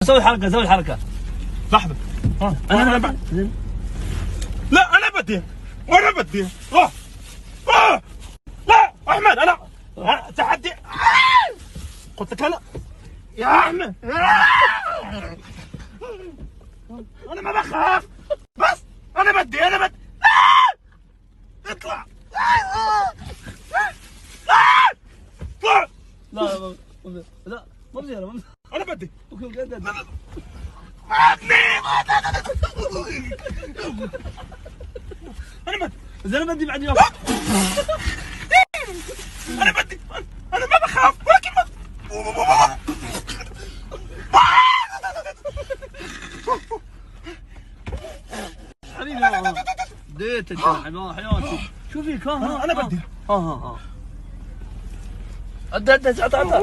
سوي الحركة، سوي الحركة. لحظة. انا أنا لا، انا بدي، انا بدي. اه اه لا احمد، انا تحدي. قلت لك انا يا احمد، انا ما بخاف، بس انا بدي، انا بدي. اطلع اطلع. لا لا لا، ما بصير، ما بصير. انا بدي. okay okay، انت انا بدي. اذا انا بدي بعد يوم. انا بدي، انا ما بخاف، ولكن ما حبيبي، ديت انت حياتي، شو فيك؟ ها؟ انا بدي. ها ها ها، ادى ادى، اعطى اعطى.